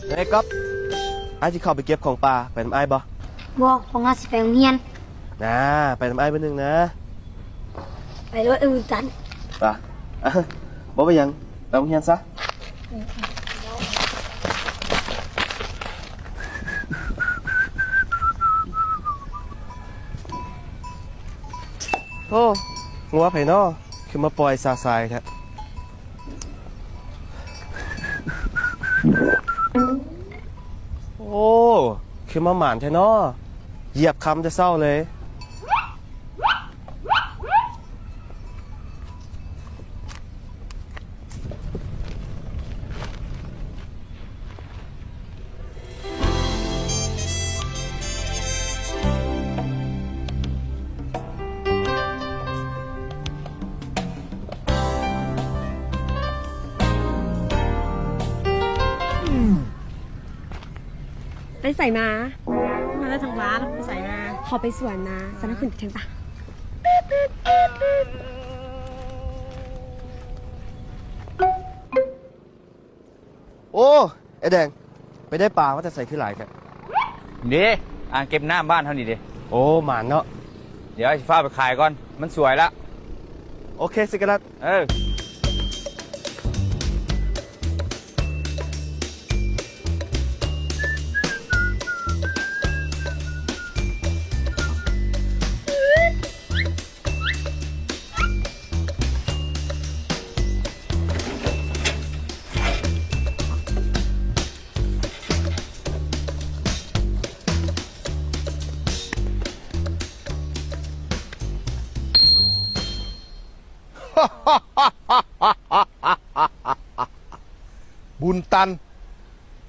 ເອີຍ ກອບ ອ້າຍຊິເຂົ້າໄປເກັບຂອງປ່າ ໄປນຳອ້າຍບໍ່? ບໍ່ ພວກເຮົາຊິໄປໂຮງຮຽນ. ນາ ໄປນຳອ້າຍມື້ໜຶ່ງນາ. ໄປໂລດ ເອີຍ ບຸນຕັນ. ໄປ ບໍ່ເປັນຫຍັງ ໄປໂຮງຮຽນຊະ. ໂອ້ ງົວໃຜນໍ ຄືມາປ່ອຍຊະຊາຍແທ້? ໂອ້ ຄືມາໝານແທ້ນໍ ຢຽບຄຳແຕ່ເຊົ້າເລີຍ. ໄປໃສມາ? ມາແຕ່ທາງບ້ານ ໄປໃສມາ? ເຂົາໄປສວນມາ. ຊັ້ນເຮົາຂຶ້ນໄປເທິງປະ? ໂອ້ ອ້າຍແດງ ໄປໄດ້ປາມາແຕ່ໃສຄືຫຼາຍແທ້? ເດ້ ອ່າງເກັບນ້ຳບ້ານເຮົານີ້ເດ້. ໂອ້ ໝານເນາະ. ດຽວຊິຟ້າວໄປຂາຍກ່ອນ ມັນສວຍລະ. ໂອເຄ ຊິກະລັດ. ເອີ. ບຸນຕັນ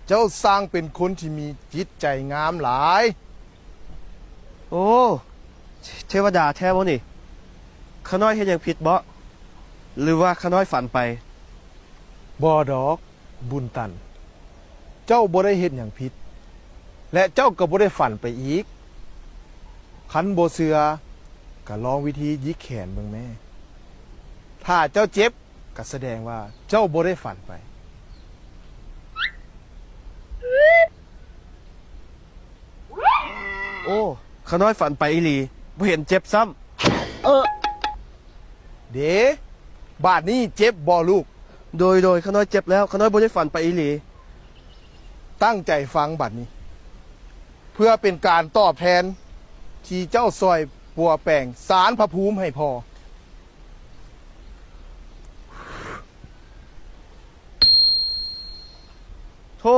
ເຈົ້າຊ່າງເປັນຄົນທີ່ມີຈິດໃຈງາມຫຼາຍ. ໂອ້ ເທວະດາແທ້ບໍ່ນີ້? ຂ້ານ້ອຍເຮັດຫຍັງຜິດບໍ່ ຫຼືວ່າຂ້ານ້ອຍຝັນໄປ? ບໍ່ດອກ ບຸນຕັນ, ເຈົ້າບໍ່ໄດ້ເຮັດຫຍັງຜິດ ແລະ ເຈົ້າກໍບໍ່ໄດ້ຝັນໄປອີກ. ຄັນບໍ່ເຊື່ອ ກໍລອງວິທີຫຍິກແຂນເບິ່ງແມ້. ຖ້າເຈົ້າເຈັບ ກໍສະແດງວ່າເຈົ້າບໍ່ໄດ້ຝັນໄປ. ໂອ້ ຂ້ານ້ອຍຝັນໄປອີ່ຫຼີ, ບໍ່ເຫັນເຈັບຊ້ຳ. ເອີ ເດ້ ບາດນີ້ເຈັບບໍ່ລູກ? ໂດຍ ໂດຍ ຂ້ານ້ອຍເຈັບແລ້ວ, ຂ້ານ້ອຍບໍ່ໄດ້ຝັນໄປອີ່ຫຼີ. ຕັ້ງໃຈຟັງບາດນີ້ ເພື່ອເປັນການຕອບແທນທີ່ເຈົ້າຊ່ອຍປົວແປງສານພະພູມໃຫ້ພໍ່. ໂທ້